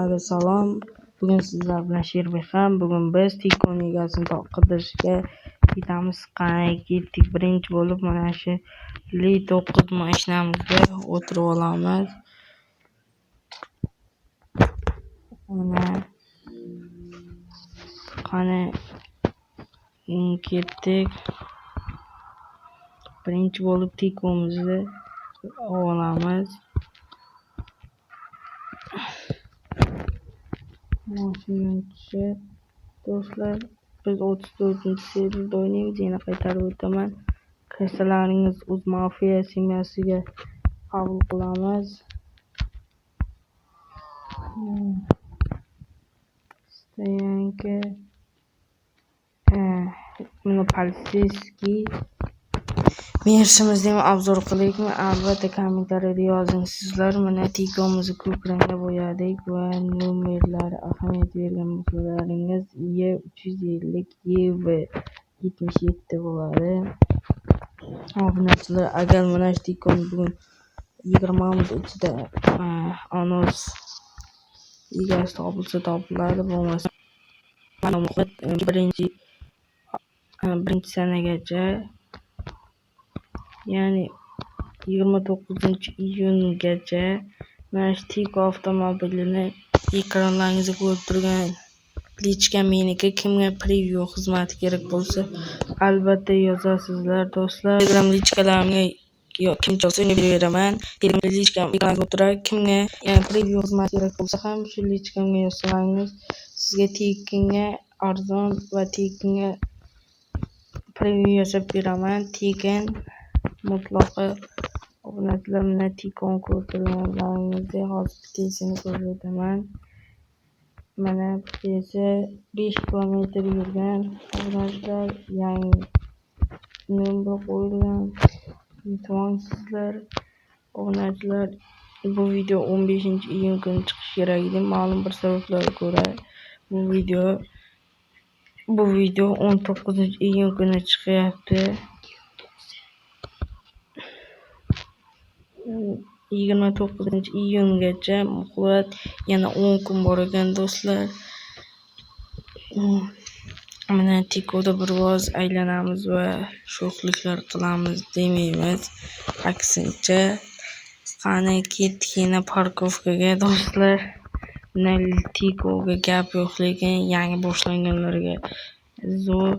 Hammaga salom. Bugun sizlar bilan Sherbek ham. Bugun biz Tikon egasini qidirishga ketamiz. Qani ketdik. Birinchi bo'lib mana shu Li 9 mashinamizga o'tirib olamiz. Mana qani ketdik. Birinchi bo'lib Tikomizni olamiz. Mashinadan tushib, do'stlar, biz 34-serverda o'ynaymiz. Yana qaytarib o'taman. Kirsalaringiz o'z mafiya semyasiga qabul qilamiz. Stoyanka. Buni politseyskiy Mershimizni ham obzor qilaylikmi? Albatta kommentariyada yozing sizlar. Mana Tikomizni ko'k rangda bo'yadik va nomerlari ahamiyat bergan bo'lsalaringiz E350 EV77 bo'ladi. Obunachilar, agar mana shu Tikoni bugun 20 ichida anons egasi topilsa topiladi, bo'lmasa birinchi sanagacha, ya'ni 29-iyungacha mana shu Tiko avtomobilini ekranlaringizda ko'rib turgan lichka meniki. Kimga preview xizmati kerak bo'lsa, albatta yozasizlar do'stlar. Telegram lichkalarimga kim cholsa unga beraman. Telegram lichkam ekranda turadi. Kimga preview xizmati kerak bo'lsa ham shu lichkamga yozsangiz, sizga tekinga arzon va tekinga preview yasab beraman. Tekin mutlaqo. Obunachilar, mana Tikon ko'rib turganlaringizdek hozir bitasini ko'rsataman. Mana bitasi 5 kilometr yurgan obunachilar, yangi nomer qo'yilgan. Yutvongsizlar obunachilar, bu video 15-iyun kuni chiqishi kerak edi. Ma'lum bir sabablarga ko'ra bu video 19-iyun kuni chiqyapti. 29-iyungacha muhlat yana 10 kun bor ekan do'stlar. Mana Tikoda biroz aylanamiz va sho'xliklar qilamiz demaymiz. Aksincha, qani ketdik yana parkovkaga do'stlar. Mana Tikoga gap yo'q, lekin yangi boshlanganlarga zo'r.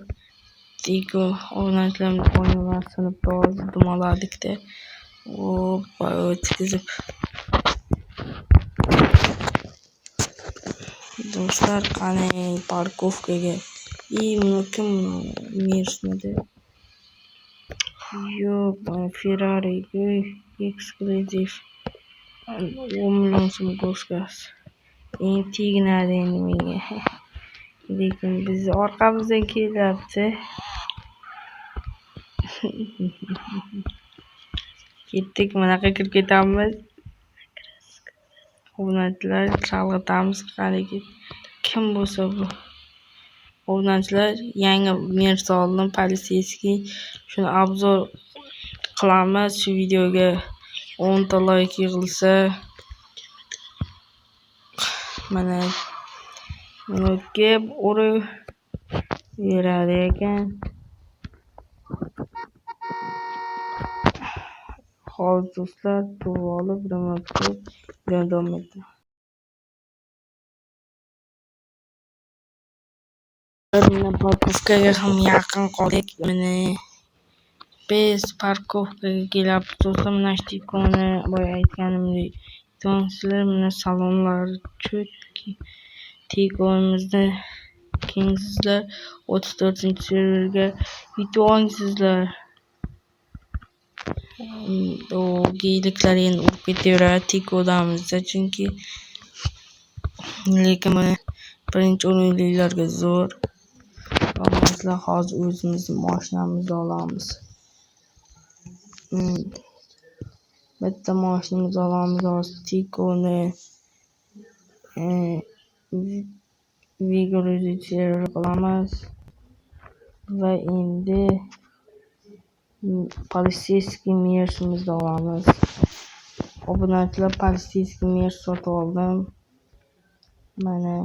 Tiko obunachilar, oynalar sinib hozir dumaladikda. Hoppa o'tkazib. Do'stlar, qani parkovkaga. Buni kim Mersmidi? Yo'q, Ferrari eksklyuziv. 10 million so'm go'stkasi. Endi teginadi endi menga. Lekin biz orqamizdan kelyapti. Ketdik, bunaqa kirib ketamiz. Obunachilar, chalg'itamiz. Qani kim bo'lsa bu. Obunachilar, yangi Mersa oldim, politseyskiy. Shuni obzor qilamiz. Shu videoga 10 ta like yig'ilsa, mana buni kelib urib beradi ekan. Hozir do'stlar, turib olib remont qilib davom etamiz. Mana parkovkaga ham yaqin qoldik. Mana biz parkovkaga kelyapmiz do'stlar. Mana shu Tikoni boya aytganimdek, aytyapsizlar, mana salonlari cho'tki Tikonimizni kengsizlar. 34-serverga yutvongsizlar. O geyliklar endi urib ketaveradi Tikodamizda, chunki lekin mana birinchi o'rinlilarga zo'r. Masalan, hozir o'zimizni mashinamizni olamiz. Bitta mashinamizni olamiz hozir Tikoni выгрузить server qilamiz va endi politseyskiy Mersimizni olamiz. Obunachilar, politseyskiy Mers sotib oldim. Mana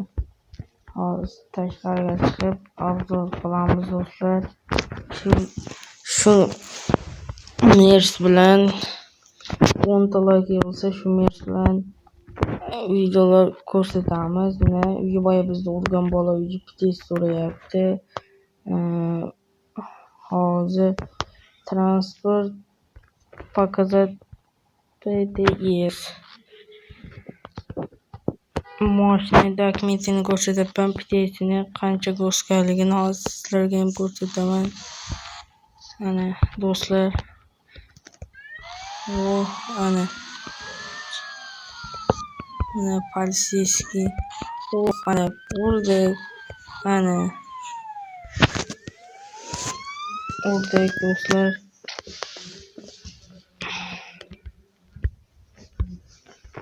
hozir tashqariga chiqib obzor qilamiz do'stlar. Shu Mers bilan 10 ta layk yig'ilsa, shu Mers bilan videolar ko'rsatamiz. Mana uyga boya bizni urgan bola uyga tez so'rayapti. Hozir transport показать PTS. Moshina dokumentini ko'rsatyapman. PTSini qancha ko'rsatganligini hozir sizlarga ham ko'rsataman. Ana do'stlar. Oh, ana. Mana полицейский. Oh, ana urdi. Ana. Urdik do'stlar.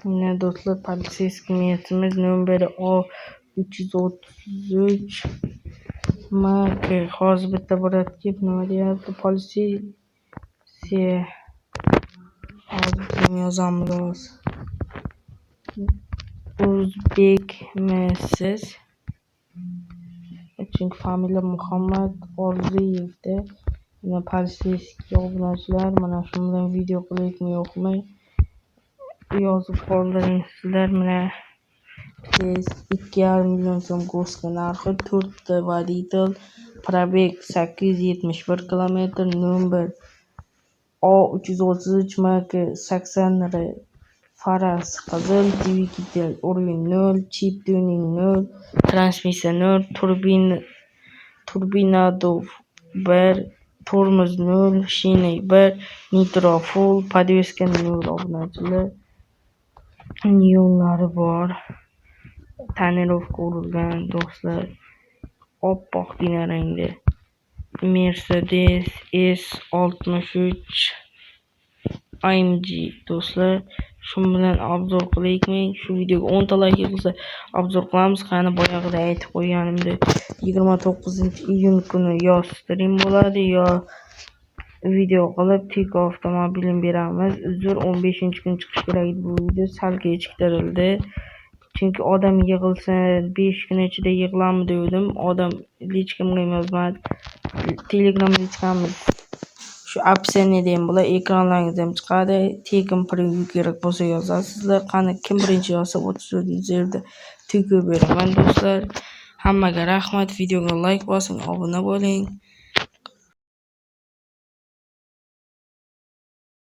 Mana do'stlar, politseyskiy Mersimiz nomeri O333 MK. Hozir bitta brat kelib nima deyapti? Politsiya. Hozir biz ham yozamiz hozir. O'zbekmisiz? Chunki familiya Muhammad Orziyevda. Mana politseyskiy obunachilar, mana shu bilan video qilaylikmi yo'qmi? Yozib qoldiring sizlar. Mana 2,5 million so'm go'stka narxi, 4 ta водитель, пробег 871 kilometr, номер O333 MK 80 R, farasi qizil, dvigatel уровень 0, chip tuning 0, transmissiya 0, turbinadov 1, tormoz 0, shina 1, nitro full, podveska 0 obunachilar. Neonlari bor. Tonirovka urilgan do'stlar. Oppoqgina rangda. Mercedes S63 AMG do'stlar. Shu bilan obzor qilaylikmi? Shu videoga 10 ta layk yig'ilsa obzor qilamiz. Qani boyag'ida aytib qo'yganimdek 29-iyun kuni yo stream bo'ladi, yo video qilib Tico avtomobilini beramiz. Uzr, 15-kun chiqish kerak edi bu video, sal kechiktirildi. Chunki odam yig'ilsa 5 kun ichida yig'ilamiz degandim. Odam lichkamga ham yozmadi. Telegram lichkamiz shu opsiyada ham bo'ladi, ekranlaringizda ham chiqadi. Tekin preview kerak bo'lsa yozasizlar. Qani kim birinchi yozsa 34-yerda Tico beraman do'stlar. Hammaga rahmat. Videoga like bosing, obuna bo'ling.